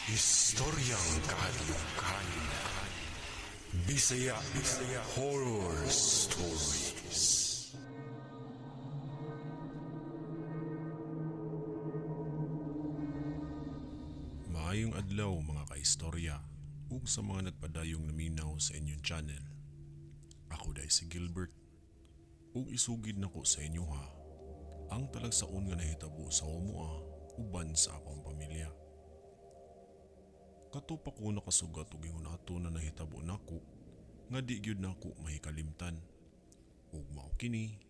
Istoryang kahadlukan. Bisaya Bisaya Horror Stories. Maayong adlaw mga kaistorya ug sa mga nagpadayong naminaw sa inyong channel. Ako dai si Gilbert ug isugid nako sa inyo ha ang talagsaon nga nahitabo sa amoa uban sa akong pamilya. Kato pa ko nakasugat og ingon ato na nahitabo nako nga di gyud nako mahikalimtan. Ug mao kini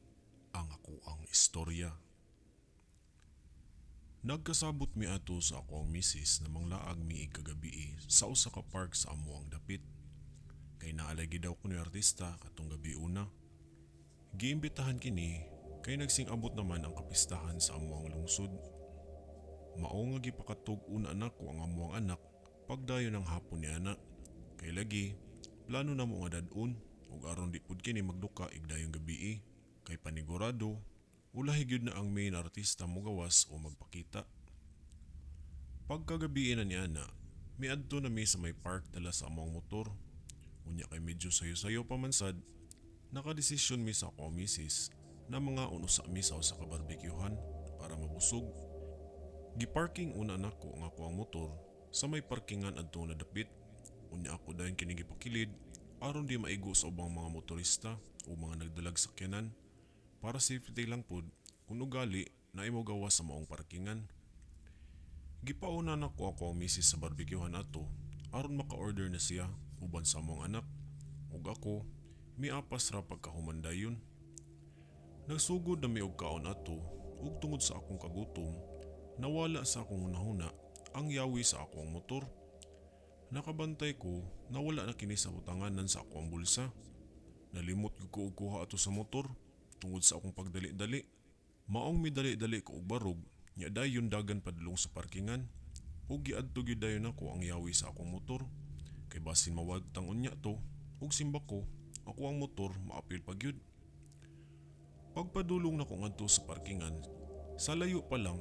ang ako ang istorya. Nagkasabot mi ato sa ako ang misis na manglaag mi kagabi sa usa ka park sa amo ang dapit. Kay naalagi daw ko ni artista katong gabi una. Giimbitahan kini kay nagsing-abot naman ang kapistahan sa amo ang lungsod. Mao nga gipakatug una nako ang amo ang anak pagdayon ng hapon ni ana. Kay lagi plano na mo nga dad-on ug aron di pud kini magduka igdayong gabii kay panigurado ulahi gyud na ang main artista mogawas o magpakita. Pagkagabii na ni ana, miadto na mi sa may park dala sa among motor. Unya kay medyo sayo-sayo pa man sad, nakadesisyon mi sa ako misis na mga unusa mi sa usa ka barbecuehan para mabusog. Giparking una nako ang ako ang motor sa may parkingan adto na dapit. Unya ako dayon kini gipakilid aron di maigo sa ubang mga motorista o mga nagdalag sakyanan para safety lang pod kung ugali na imo gawas sa maong parkingan. Gipauna nako ako ang misis sa barbecuehan ato aron maka-order na siya uban sa among anak. Ug ako miapas ra pagkahuman dayon. Nagsugod na mi og kaon ato ug tungod sa akong kagutom nawala sa akong hunahuna ang yawi sa akong motor. Nakabantay ko nawala na kini sa butanganan sa akong bulsa. Nalimot gyud ko og kuha ato sa motor tungod sa akong pagdali-dali. Maong midali-dali ko og barog nya dayon dagan padulong sa parkingan. Ug giadto gyud dayon nako ang yawi sa akong motor. Kay basin mawagtang unya to ug simba ko ako ang motor maapil pa gyud. Pagpadulong nako ngadto sa parkingan, sa layo pa lang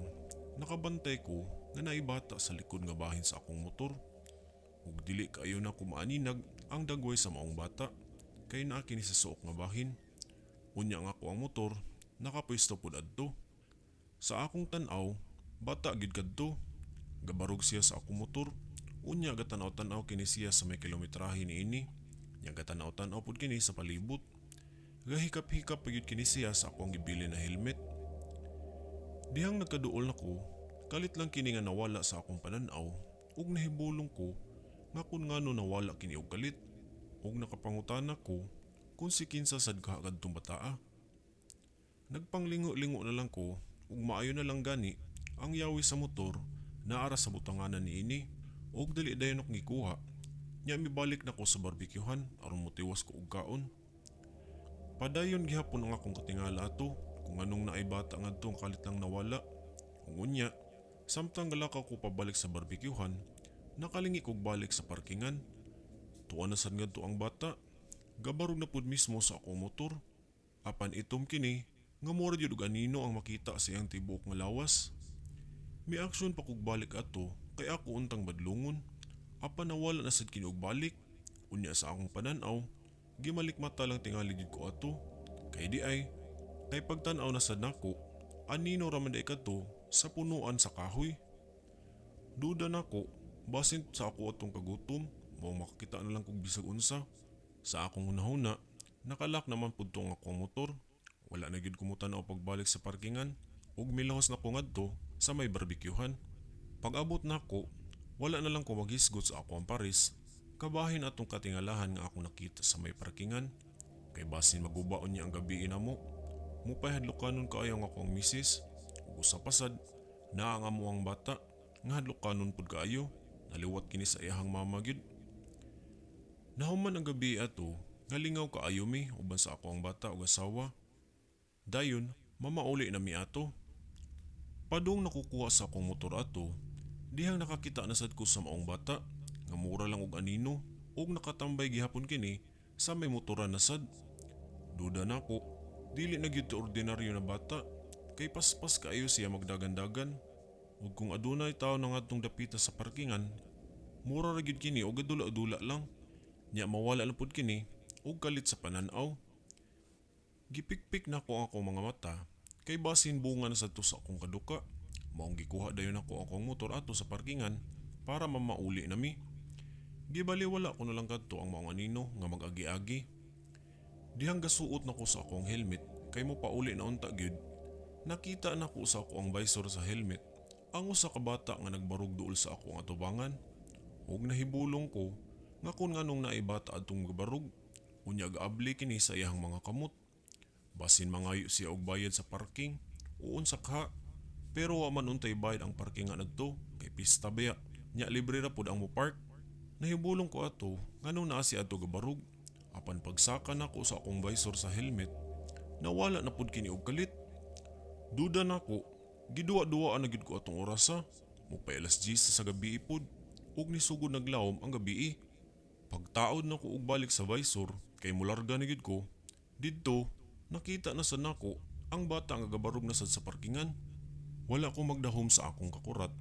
nakabantay ko nga naibata sa likod nga bahin sa akong motor. Ug dili kaayo na maaninag ang dagway sa maong bata kay naa kini sa suok nga bahin. Unya nga ako ang motor nakapwesto pud adto. Sa akong tan-aw, bata gid kadto. Gabarog siya sa akong motor. Unya gatanaw-tanaw kini siya sa may kilometrahe niini. Nya gatanaw-tanaw pud kini sa palibot. Gahikap-hikap pa gyud kini siya sa akong gibili na helmet. Dihang nagkaduol nako, kalit lang kini nga nawala sa akong pananaw ug nahibulong ko nga kun ngano nawala kini og kalit. Ug nakapangutana ko kung si kinsa sad kaha kadtong bataa. Nagpanglingo-lingo na lang ko ug maayo na lang gani ang yawi sa motor naara sa butanganan niini ug dali dayon akong gikuha. Nya mibalik na ko sa barbecuehan aron motiwas ko og kaon. Padayon gihapon ang akong katingala ato kung anong naay bata ngadto ang kalit lang nawala. Ug unya, samtang galakaw ko pabalik sa barbecuehan, nakalingi kog balik sa parkingan. Tuwa na sad ngadto ang bata. Gabarog na pud mismo sa akong motor. Apan itom kini nga mura jud og anino ang makita sa iyang tibuok nga lawas. Mi aksyon pa kog balik ato kay ako untang badlungon. Apan nawala na sad kini og balik. Unya sa akong panan-aw, gimalik mata lang tingali jud ko ato. Kay di ay, kay pagtan-aw na sad nako, anino ra man di kadto sa punuan sa kahoy. Duda nako, basin sa ako atong kagutom, mao makakita na lang kog bisag unsa. Sa akong hunahuna, nakalak naman pud tong akong motor. Wala na gyud kumutan-aw pagbalik sa parkingan ug milahos na ko ngadto sa may barbecuehan. Pag-abot nako, wala na lang ko maghisgot sa ako ang paris. Kabahin atong katingalahan nga akong nakita sa may parkingan. Kay basin magubaon niya ang gabi namo. Mupay hadlokanon kaayo ang akong misis. Ug usa pa sad, naa ang amo ang bata nga hadlokanon pud kaayo. Naliwat kini sa iyahang mama gyud. Nahuman ang gabi ato, ngalingaw kaayo mi uban sa ako ang bata ug asawa. Dayon, mamauli na mi ato. Padung nakukuha sa akong motor ato, dihang nakakita na sad ko sa maong bata, nga mura lang og anino, ug nakatambay gihapon kini sa may motoran na sad. Duda nako, dili na gyud to ordinaryo na bata, kay paspas kaayo siya magdagan-dagan. Ug kung adunay tawo na ngadtong dapita sa parkingan, Mura ra gyud kini og gadula-dula lang. Nya mawala na pud kini og kalit sa panan-aw. Gipikpik nako ang akong mga mata kay basin bunga na sad to sa akong kaduka. Maong gikuha dayon nako akong motor ato sa parkingan para mamauli nami. Gibaliwala ko na lang kadto ang maong anino nga mag-agi-agi. Dihang gasuot nako sa akong helmet kay mo pauli na unta gyud. Nakita nako sa ako ang visor sa helmet ang usa ka bata nga nagbarog duol sa ako ang atubangan. Ug nahibulong ko nga kun nganong naay bata adtong gabarog, unya gaabli kini sa iyang mga kamot. Basin mangayo siya og bayad sa parking o unsa ka, pero wa man untay bayad ang parking nga adto kay pista baya. Nya libre ra pud ang mo park. Nahibulong ko ato nganong naa siya adto gabarog. Apan pagsaka nako sa akong visor sa helmet, nawala na pud kini og kalit. Duda nako, giduwa-duwaan na gyud ko atong orasa. Mupay alas 10 sa gabi pod ug nisugod naglawom ang gabi. Pagtaod nako og balik sa visor kay mularga na gyud ko. Didto nakita na sad nako ang bata nga gabarog na sad sa parkingan. Wala ko magdahom sa akong kakurat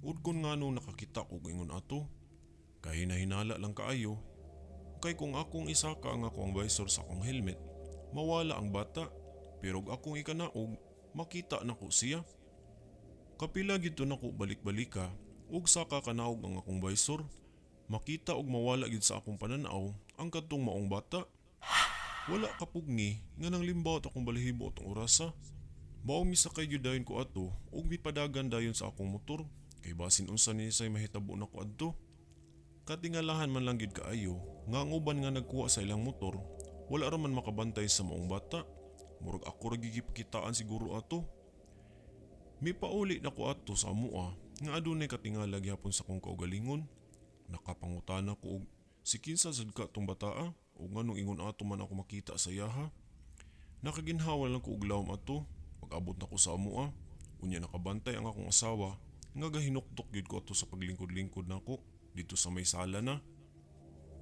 ug kun nganong nakakita ko ingon ato. Kahinahinala lang kaayo kay kung akong isaka ang akong visor sa akong helmet, mawala ang bata, pero og akong ikanaog, makita nako siya. Kapila gid to nako balik-balika ug saka kanaog ang akong visor, makita og mawala gid sa akong pananaw ang kadtong maong bata. Wala kapugni nga nang limbawot akong balahibo atong orasa. Maong misakay gyud dayon ko ato ug mipadagan dayon sa akong motor kay basin unsa ni say mahitabo nako adto. Katingalahan man lang gyud kaayo nga ang uban nga nagkuha sa ilang motor wala ra man makabantay sa maong bata. Murag ako ra gyud gipakitaan siguro ato. Mipauli nako ato sa amoa nga adunay katingala gihapon sa akong kaugalingon. Nakapangutana ko og si kinsa sad ka tong bataa ug nganong ingon ato man ako makita sa iyaha. Nakaginhawa lang ko og lawom ato. Pag-abot nako sa amoa, unya nakabantay ang akong asawa nga gahinuktok gyud ko ato sa paglingkod-lingkod nako dito sa may sala na.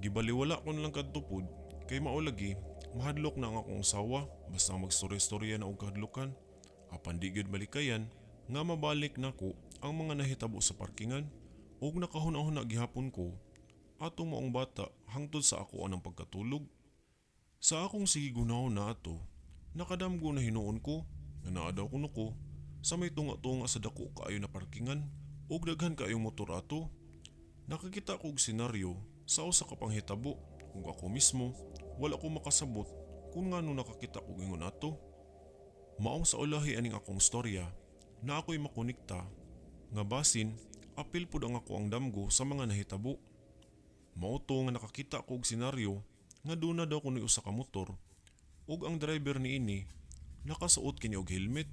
Gibaliwala ko na lang kadto pod kay mao lagi mahadlok na ang akong asawa basta magstorya-storya na og kahadlokan. Apan di gyud malikayan nga mabalik nako ang mga nahitabo sa parkingan ug nakahuna-huna gihapon ko atong maong bata hangtod sa ako anang pagkatulog. Sa akong sige gunahon na ato, nakadamgo na hinuon ko nga naa daw kuno ko sa may tunga-tunga sa dako kaayo na parkingan ug daghan kaayong motor ato. Nakakita ko og senaryo sa usa ka panghitabo ug ako mismo wala ko makasabot kung ngano nakakita og ingon ato. Maong sa ulahi aning akong storya na ako'y makonekta nga basin apil pud ang ako ang damgo sa mga nahitabo. Mao to nga nakakita ko og senaryo nga duna daw kuno'y usa ka motor ug ang driver niini nakasuot kini og helmet.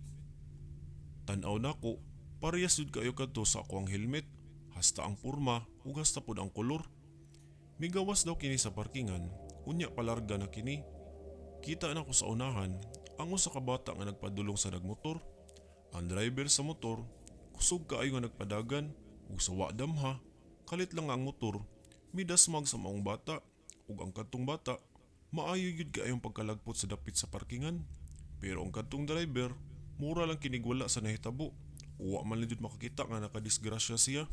Tan-aw nako, parehas jud kaayo kadto sa ako ang helmet, hasta ang porma ug hasta pud ang kolor. Migawas daw kini sa parkingan, unya palarga na kini. Kita nako sa unahan ang usa ka bata nga nagpadulong sa nagmotor. Ang driver sa motor kusog kaayo nga nagpadagan ug sa wa damha, kalit lang ang motor midasmag sa maong bata ug ang kadtong bata maayo gyud kaayong pagkalagpot sa dapit sa parkingan. Pero ang kadtong driver mura lang kinig wala sa nahitabo. Uwa man lang jud makakita nga nakadisgrasya siya.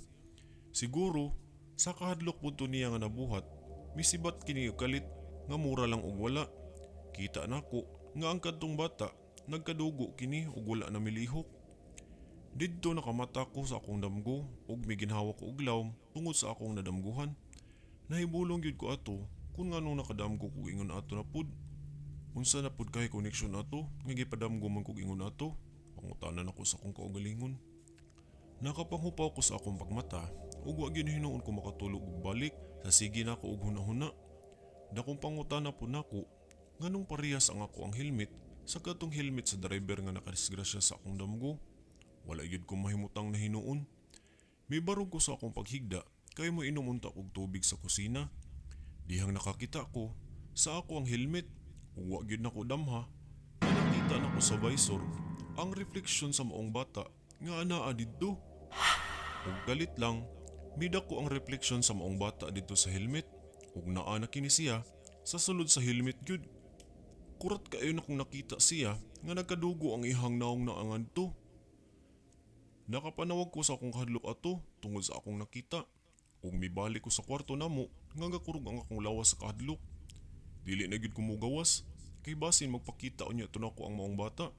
Siguro sa kahadlok pud to niya nga nabuhat, misibat kini og kalit nga mura lang og wala. Kita nako nga ang kadtong bata nagkadugo kini ug wala na milihok. Didto nakamata ko sa akong damgo ug miginhawa ko og lawom tungod sa akong nadamguhan. Nahibulong gyud ko ato kung nganong nakadamgo kog ingon ato na pud. Unsa na pud kay connection ato nga gipadamgo man kog ingon ato? Pangutana nako sa akong kaugalingon. Nakapanghupaw ko sa akong pagmata ug wa gyud hinuon ko makatulog og balik sa sige nako og hunahuna. Dakong pangutana pud nako nganong parehas ang ako ang helmet sa katong helmet sa driver nga nakadisgrasya sa akong damgo. Wala gyud ko mahimutang na hinuon. Mibarog ko sa akong paghigda kay mo inom unta og tubig sa kusina. Dihang nakakita ko sa ako ang helmet ug wa gyud nako damha nga nakita nako sa visor ang refleksyon sa maong bata nga anaa didto. Ug galit lang, midako ang refleksyon sa maong bata didto sa helmet ug naa na kini siya sa sulod sa helmet gyud. Kurat kaayo na kung nakita siya nga nagkadugo ang ihang naong naangan to. Nakapanawag ko sa akong kahadlok ato tungod sa akong nakita. Ug mibalik ko sa kwarto namo nga gakurog ang akong lawas sa kahadlok. Dili na gyud ko mogawas kay basin magpakita unya to nako ang maong bata.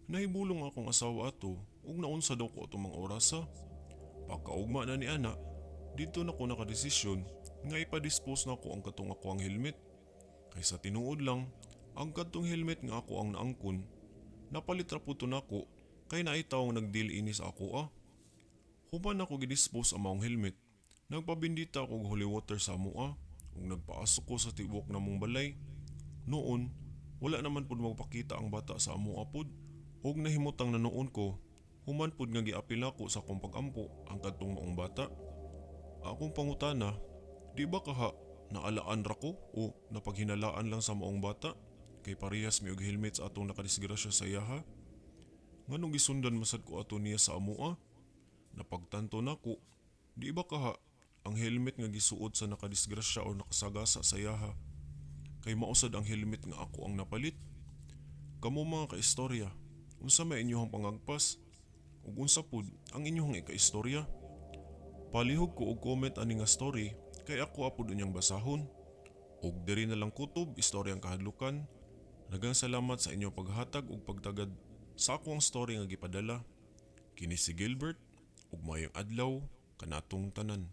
Nahibulong ang akong asawa ato ug naunsa daw ko atong mga orasa. Pagkaugma na ni ana, didto na ko nakadesisyon nga ipa-dispose nako ang katong ako ang helmet. Kay sa tinuod lang, ang kadtong helmet nga ako ang naangkon, napalit ra pud to nako kay naay tawong nagdeal ini sa ako ah. Human nako gidispose ang maong helmet, nagpabindita ako og holy water sa amoa ug nagpaasok ko sa tibuok namong balay. Noon, wala naman pud magpakita ang bata sa amoa pud ug nahimutang na noon ko human pud nga giapil nako sa akong pag-ampo ang kadtong maong bata. Akong pangutana, di ba kaha naalaan ra ko o napaghinalaan lang sa maong bata kay parehas mi og helmet sa atong nakadisgrasya sa iyaha? Nganong gisundan masad ko ato niya sa amoa? Napagtanto nako, di ba kaha ang helmet nga gisuot sa nakadisgrasya o nakasagasa sa iyaha kay mausad ang helmet nga ako ang napalit? Kamo mga kaistorya, unsa may inyong pangagpas? Ug unsa pud ang inyong ikaistorya? Palihog ko og comment ani nga story kay ako apod unyang basahon. Ug diri na lang kutob istoryang kahadlukan. Daghang salamat sa inyong paghatag ug pagtagad sa akong story nga gipadala. Kini si Gilbert ug maayong adlaw kanatong tanan.